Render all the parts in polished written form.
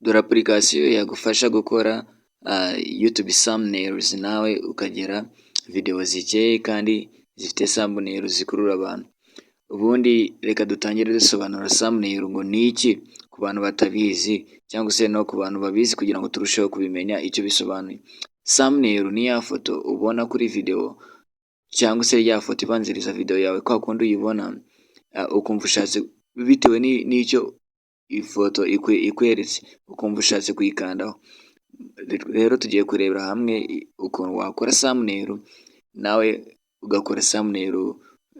Dore application yagufasha gukora YouTube thumbnails, nawe ukagira video zikeye kandi zifite thumbnail zikurura abantu. Ubundi reka dutangire dusobanura thumbnail ngo ni iki ku bantu batabizi, cyangwa se no ku bantu babizi, kugira ngo turusheho kubimenya icyo bisobanuye. Thumbnail ni ya foto ubona kuri video, cyangwa se ya foto ibanziriza video yawe, kwa kundi uyibona ukumva ushatse, bitewe n'icyo ifoto ikweretse, ukumva ushatse kuyikandaho. Rero tugiye kurebera hamwe ukuntu wakora thumbnail, nawe ugakora thumbnail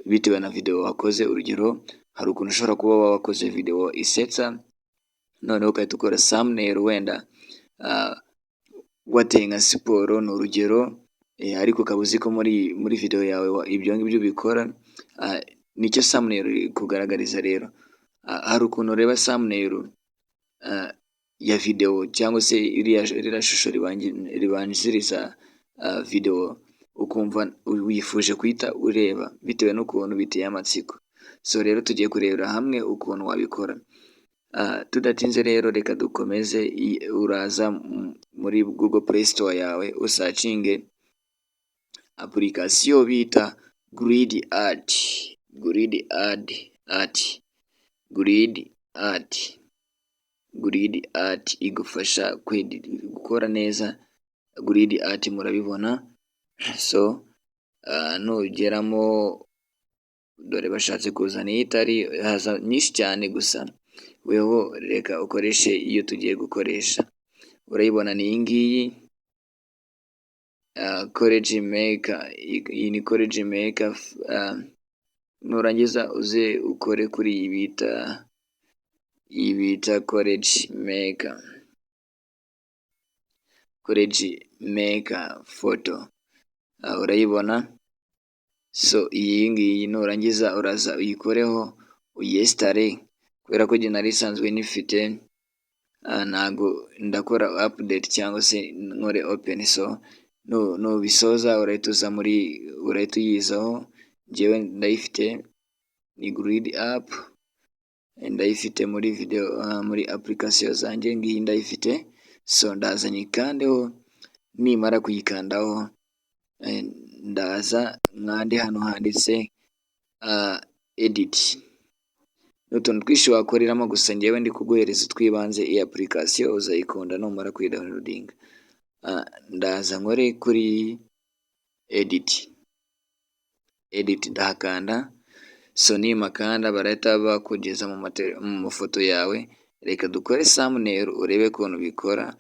bitewe na video wakoze. Urugero, hari ukuntu ushobora kuba wakoze video isetsa, noneho ugahita ukora thumbnail wenda wateye nka siporo, ni urugero, ariko ukaba uzi ko muri video yawe ibyo ngibyo ubikora. Nicyo thumbnail ikugaragariza. Rero hari ukuntu ureba thumbnail ya video, cyangwa se ririya shusho ribanziriza video, ukumva wifuje guhita ureba bitewe n'ukuntu biteye amatsiko. So rero tugiye kurebera hamwe ukuntu wabikora. Tudatinze rero, reka dukomeze. Uraza muri Google Play Store yawe, usearchinge application bita Grid Art, Grid Ad Art, Grid Art. Grid Art igufasha gukora neza grid art, murabibona. So nugeramo, dore bashatse kuzana iyo itari, haza nyinshi cyane, gusa weho reka ukoreshe iyo tugiye gukoresha. Urayibona, ni iyi ngiyi, Collage Maker. Iyi ni Collage Maker. Nurangiza uze ukore kuri iyi bita Collage Maker, Collage Maker Photo, urayibona. So iyi ngiyi, nurangiza uraza uyikoreho, uyinstalle. Kubera ko njye nari isanzwe nyifite, ntago ndakora update cyangwa se nkore open. So nubisoza urahita uza muri, urahita uyizaho. Njyewe ndayifite, ni Grid App, ndayifite muri video, muri application zanjye, ngiyi ndayifite. So ndaza nyikandeho. Nimara kuyikandaho, ndaza nkande hano handitse edit. Ni utuntu twinshi wakoreramo, gusa njyewe ndi kuguhereza utwibanze. Iyi application uzayikunda numara kuyidownloadinga. Ndaza nkore kuri edit, edit ndahakanda. So nimakanda, barahita bakugeza mu mafoto yawe. Reka dukore thumbnail, urebe ukuntu bikora,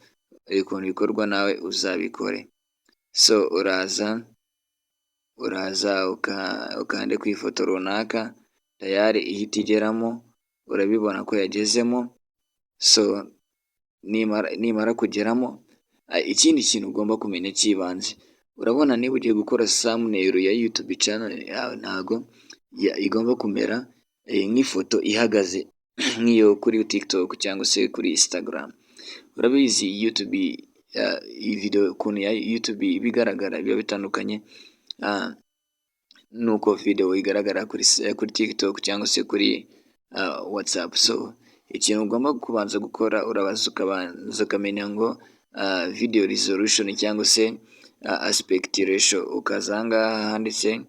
ukuntu bikorwa, nawe uzabikore. So uraza ukande ku ifoto runaka, tayari ihita igeramo, urabibona ko yagezemo. So nimara kugeramo, ikindi kintu ugomba kumenya cy'ibanze, urabona niba ugiye gukora thumbnail ya YouTube channel yawe, ntago igomba kumera nk'ifoto ihagaze nk'iyo kuri TikTok cyangwa se kuri Instagram. Urabizi, YouTube, iyi video, ukuntu ya YouTube iba igaragara biba bitandukanye nuko video igaragara kuri TikTok cyangwa se kuri WhatsApp. So ikintu ugomba kubanza gukora, urabanza ukabanza ukamenya ngo video resolution cyangwa se aspect ratio. Ukaza aha ngaha handitse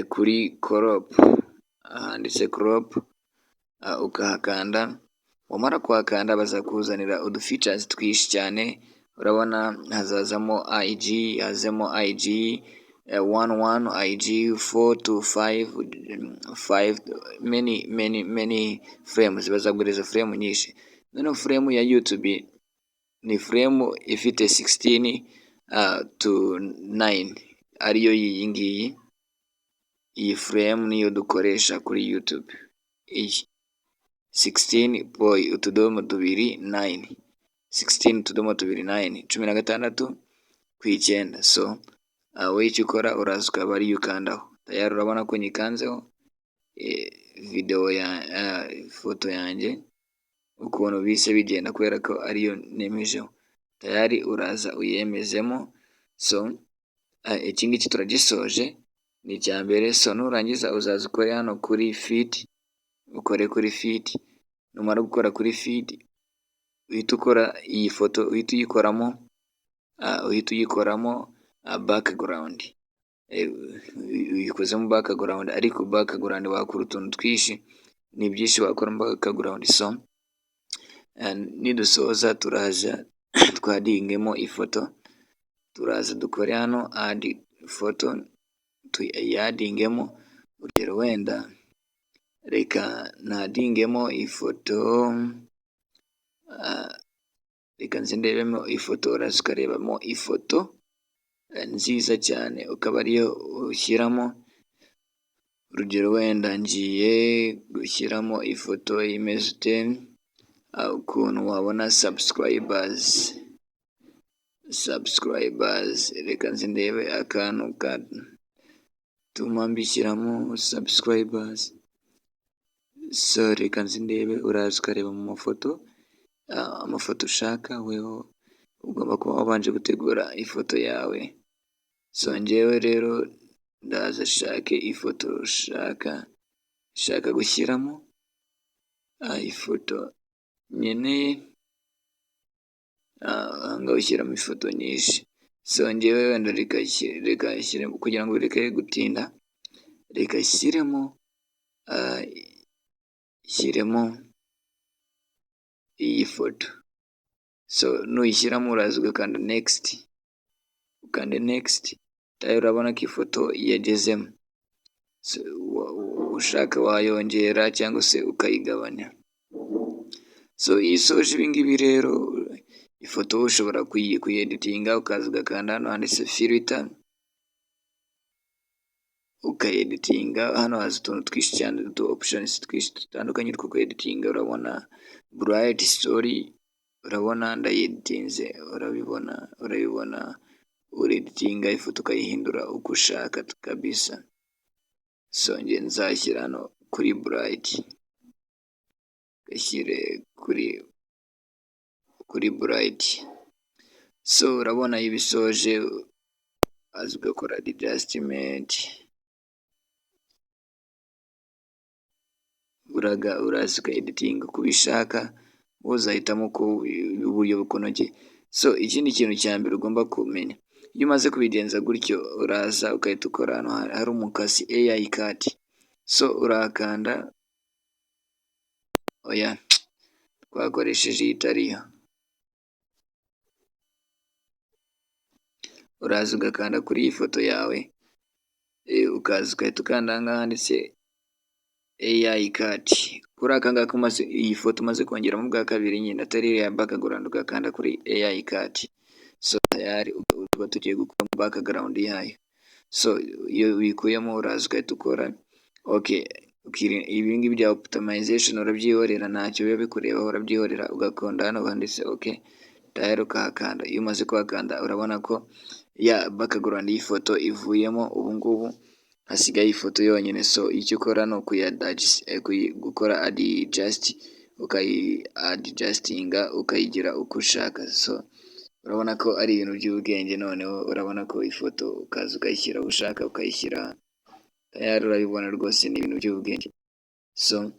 kuri crop, handitse crop, ukahakanda. Wamara kuhakanda, bazakuzanira udu features twinshi cyane. Urabona hazazamo IG, hazemo IG 1:1, IG 4 to 5 5, many many many frames. Bazaguhereza frame nyinshi. Noneho frame ya YouTube ni frame ifite 16 to 9, ariyo iyi ngiyi. Iyi frame niyo dukoresha kuri YouTube, iyi 16 point utudomo tubiri 9, 16 utudomo tubiri 9, 16:9. So wowe icyo ukora, uraza ukaba ariyo ukandaho. Tayari urabona ko nyikanzeho, video ya ifoto yanjye ukuntu bise bigenda, kubera ko ariyo nemejeho. Tayari uraza uyemezemo. So iki ngiki turagisoje, ni icya mbere. So nurangiza uzaza ukore hano kuri fit, ukore kuri fit. Numara gukora kuri fit, Uhita ukora iyi foto, uhita uyikoramo background. Uyikozemo background, ariko background wakora utuntu twinshi, ni byinshi wakoramo background. So nidusoza turaza twaddingemo ifoto. Turaza dukore hano add photo, tuyaddingemo. Urugero wenda reka naddingemo ifoto, reka nze ndebemo ifoto. Uraza ukarebamo ifoto nziza cyane, ukaba ariyo ushyiramo. Urugero wenda ngiye gushyiramo ifoto imeze ute? Ukuntu wabona subscribers. Reka nze ndebe akantu gatuma mbishyiramo subscribers. So reka nze ndebe. Uraza ukareba mu mafoto, amafoto ushaka. Weho ugomba kuba wabanje gutegura ifoto yawe. So njyewe rero ndaza nshake ifoto nshaka gushyiramo, ifoto nkeneye. Aha ngaha ushyiramo ifoto nyinshi. So njyewe wenda reka nshyiremo, kugira ngo bireke gutinda, reka nshyiremo iyi foto. So nuyishyiramo uraza ugakanda next, ukande next. Tayari urabona ko ifoto yagezemo. Ushaka wayongera cyangwa se ukayigabanya. So iyo usoje ibi ngibi rero, ifoto ushobora kuyeditinga, ukaza ugakanda hano handitse filter, ukayeditinga. Hano haza utuntu twinshi cyane, utu options twinshi dutandukanye two kweditinga. Urabona bright story, urabona ndayeditinze, urabibona, urabibona. Ureditinga ifoto ukayihindura uko ushaka kabisa. So njye nzashyira hano kuri bright, gashyire kuri bright. So urabona iyo ubisoje uraza ugakora adjustment, uraza ukayeditinga uko ubishaka, wowe uzahitamo uko uburyo bukunogeye. So ikindi kintu cya mbere ugomba kumenya, iyo umaze kubigenza gutyo, uraza ugahita ukora hano hari umukasi AI cut. So urakanda, oya, twakoresheje iyi itariyo. Uraza ugakanda kuri iyi foto yawe, ukaza ugahita ukanda aha ngaha handitse AI cut. Kuri aka ngaka umaze iyi foto umaze kongeramo bwa kabiri nyine, atari iriya background, ugakanda kuri AI cut. So tayari tuba tugiye gukuramo background yayo. So iyo uyikuyemo uraza ugahita ukora okay. Ibi ngibi bya optimization urabyihorera, ntacyo biba bikurebaho, urabyihorera, ugakanda hano handitse okay, tayari ukahakanda. Iyo umaze kuhakanda urabona ko ya background y'ifoto ivuyemo, ubu ngubu hasigaye ifoto yonyine. So icyo ukora ni gukora adjust, ukayi adjustinga ukayigira uko ushaka. So urabona ko ari ibintu by'ubwenge. Noneho urabona ko ifoto ukaza ukayishyira aho ushaka, ukayishyira tayari, urabibona rwose ni ibintu by'ubwenge. So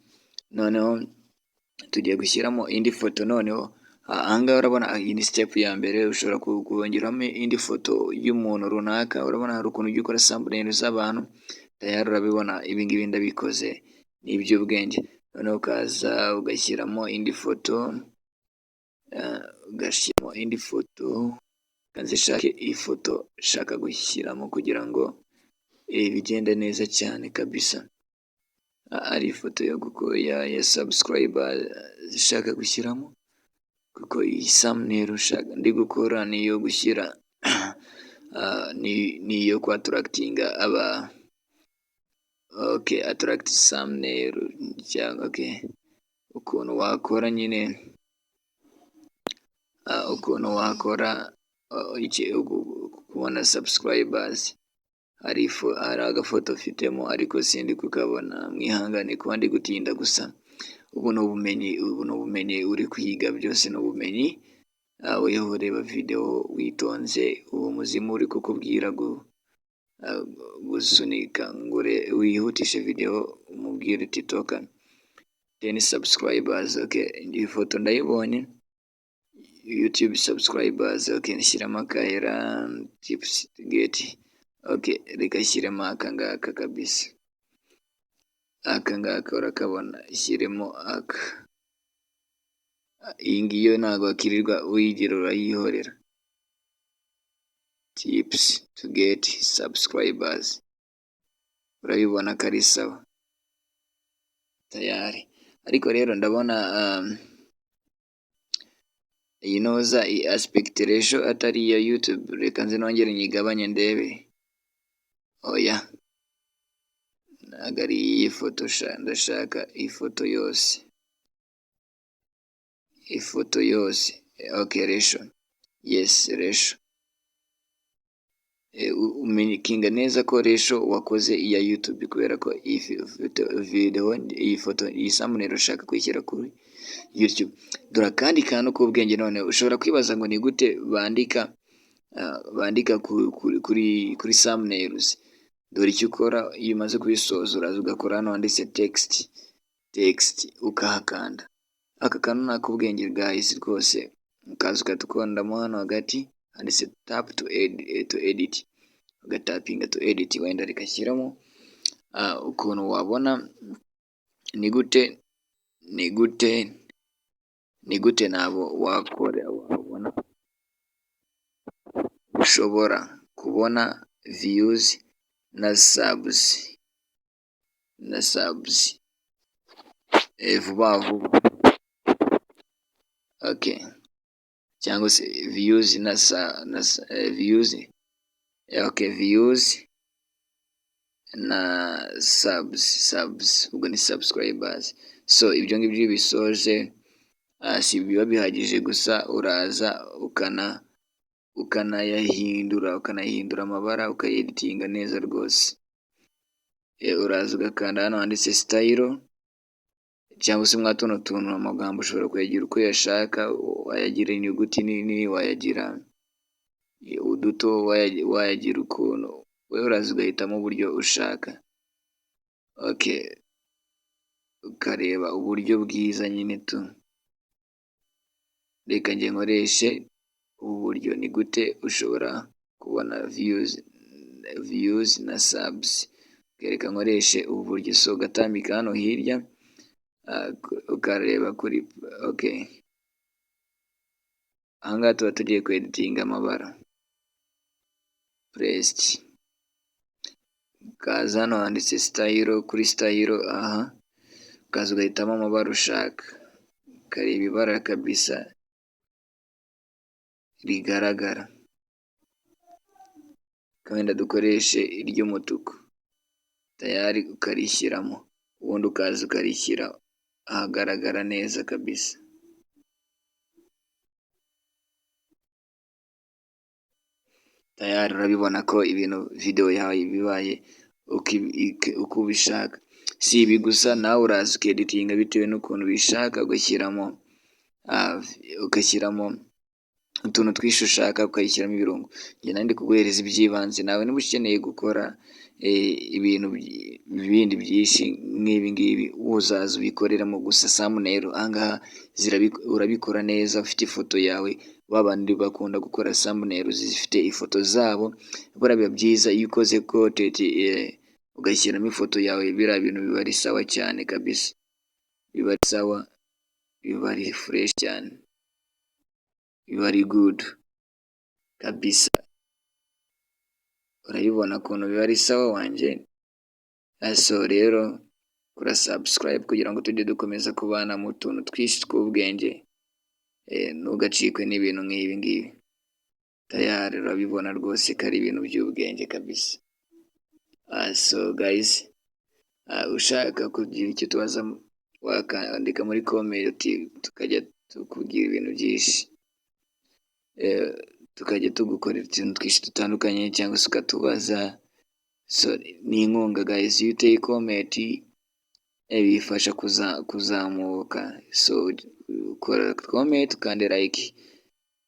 noneho tugiye gushyiramo indi foto. Noneho ahangaha urabona iyi ni step ya mbere. Ushobora kongeramo indi foto y'umuntu runaka. Urabona hari ukuntu ujya ukora thumbnail z'abantu. Tayari urabibona, ibi ngibi ndabikoze, ni iby'ubwenge. Noneho ukaza ugashyiramo indi foto, ugashyiramo indi foto. Reka nzishake ifoto nshaka gushyiramo kugira ngo bigende neza cyane kabisa. Ari ifoto ya subscriber nshaka gushyiramo, kuko iyi thumbnail ndi gukora ni iyo gushyira, ni iyo kwattractinga aba, okay, attract thumbnail cyangwa okay, ukuntu wakora nyine, ukuntu wakora kubona subscribers. Hari agafoto mfitemo ariko sindi kukabona, mwihangane kuba ndi gutinda, gusa ubu ni ubumenyi, ubu ni ubumenyi uri kwiga, byose ni ubumenyi. Weho reba video witonze, uwo muzimu uri kukubwira gusunika ngo wihutishe video umubwire uti toka 10 subscribers. Okay, iyi foto ndayibonye. YouTube subscribers. Okay, nshyiramo akahera tips to get. Okay, reka shyiremo aka ngaka kabisa, aka ngaka urakabona, shyiremo aka. Iyi ngiyi yo ntabwo wakirirwa uyigira, urayihorera. Tips to get subscribers, urabibona ko ari sawa tayari. Ariko rero ndabona iyi noza, iyi aspect ratio atari iya YouTube. Reka nze nongere nyigabanye ndebe. Oya, ntabwo ari iyi foto sha, ndashaka ifoto yose, ifoto yose. Okay, ratio, yes, ratio. Umakinga neza ko ratio wakoze iya YouTube, kubera ko iyi video, iyi foto, iyi thumbnail ushaka kuyishyira kuri YouTube. Dore akandi kantu k'ubwenge. None ushobora kwibaza ngo ni gute bandika kuri thumbnails? Dore icyo ukora iyo umaze kubisoza: uraza ugakora hano handitse text, text ukahakanda. Aka kantu ni ak'ubwenge guys rwose. Ukaza ugahita ukandamo hano hagati handitse "tap to edit", ugatapinga to edit. Wenda rigashyiramo ukuntu wabona ni gute nabo wakora, wabona, ushobora kubona views na subs vuba vuba. Okay, cyangwa se views na views, okay, views na subs. Subs ubwo ni subscribers. So ibyo ngibyo iyo ubisoje, si biba bihagije gusa, uraza ukanayahindura amabara, ukayeditinga neza rwose. Uraza ugakanda hano handitse style, cyangwa se mwa tuno tuntu. Amagambo ushobora kuyagira uko uyashaka, wayagira inyuguti nini, wayagira uduto, wayagira ukuntu wowe. Uraza ugahitamo uburyo ushaka. Okay, ukareba uburyo bwiza nyine tu. Reka njye nkoreshe ubu buryo. Ni gute ushobora kubona views na subs? Reka nkoreshe ubu buryo. So ugatambika hano hirya, ukareba kuri, okay, ahangaha tuba tugiye kweditinga amabara. Paste, ukaza hano handitse style, kuri style aha, ukaza ugahitamo amabara ushaka, ukareba ibara kabisa rigaragara. Wenda dukoreshe iry'umutuku. Tayari ukarishyiramo, ubundi ukaza ukarishyira ahagaragara neza kabisa. Tayari urabibona ko ibintu, video yawe bibaye uko ubishaka. Si ibi gusa, nawe uraza ukeditinga bitewe n'ukuntu ubishaka, ugashyiramo utuntu twinshi ushaka, ukayishyiramo ibirungo. Njye nari ndi kuguhereza iby'ibanze. Nawe niba ukeneye gukora ibintu bindi byinshi nk'ibi ngibi, uzaza ubikoreramo. Gusa thumbnail ahangaha urabikora neza ufite ifoto yawe. Ba bandi bakunda gukora thumbnail zifite ifoto zabo, buriya biba byiza iyo ukoze content ugashyiramo ifoto yawe. Biriya bintu biba ari sawa cyane kabisa, biba ari sawa, biba ari fresh cyane, biba ari good kabisa. Urabibona ukuntu biba ari sawa wanjye. So rero kora subscribe kugira ngo tujye dukomeza kubana mu tuntu twinshi tw'ubwenge, ntugacikwe n'ibintu nk'ibi ngibi. Tayari urabibona rwose ko ari ibintu by'ubwenge kabisa. So guys, ushaka kugira icyo tubaza wakandika muri comment, tukajya tukubwira ibintu byinshi, tukajya tugukorera utuntu twinshi dutandukanye, cyangwa se ukatubaza. So ni inkunga guys, iyo uteye comment bifasha kuzamuka. So ukora comment, ukande like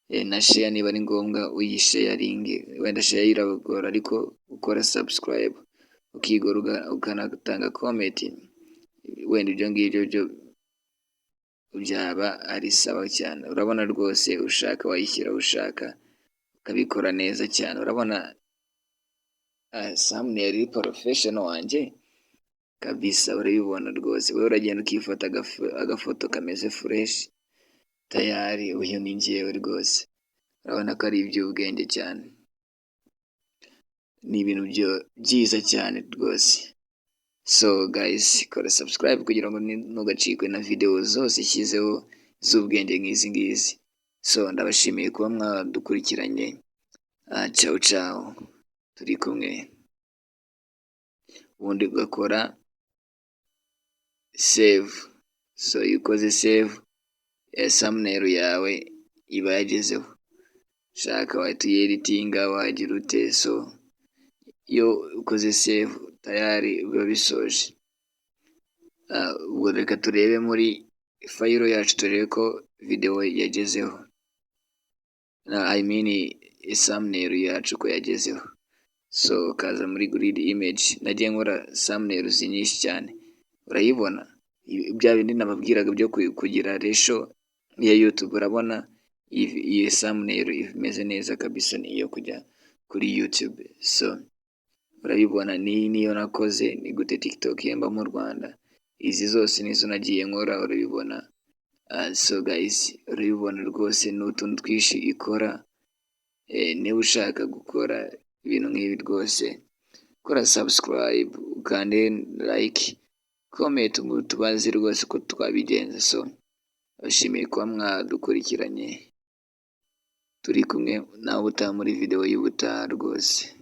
na share niba ari ngombwa uyisharinge. Wenda share irabagora, ariko ukora subscribe ukigora, ukanatanga comment, wenda ibyo ngibyo byo. Byaba ari sawa cyane. Urabona rwose, ushaka wayishyira aho ushaka, ukabikora neza cyane. Urabona thumbnail iri professional wanjye kabisa. Urabibona rwose, wowe uragenda ukifata agafoto kameze fresh, tayari. Uyu ni njyewe rwose. Urabona ko ari iby'ubwenge cyane, ni ibintu byiza cyane rwose. So guys, kora subscribe kugira ngo ntugacikwe na video zose ishyizeho z'ubwenge nk'izi ngizi. So ndabashimiye kuba mwadukurikiranye. Ciao ciao, turi kumwe. Ubundi ugakora save. So iyo ukoze save, thumbnail yawe iba yagezeho. Ushaka wahita uyeditinga, wagira ute. So iyo ukoze save, tayari biba bisoje. Ubwo reka turebe muri file yacu, turebe ko video yagezeho, I mean thumbnail yacu ko yagezeho. So ukaza muri grid image. Nagiye nkora thumbnails nyinshi cyane. Urayibona, bya bindi nababwiraga byo kugira ratio ya YouTube. Urabona iyi thumbnail imeze neza kabisa, ni iyo kujya kuri YouTube. So urabibona, n'iyi niyo nakoze, ni gute TikTok ihemba mu Rwanda. Izi zose nizo nagiye nkora, urabibona. So guys, urabibona rwose, ni utuntu twinshi ikora. Niba ushaka gukora ibintu nk'ibi rwose, kora subscribe, ukande like, comment, tubaze rwose uko twabigenza. So bashimiye kuba mwadukurikiranye, turi kumwe nawe utaha muri video y'ubutaha rwose.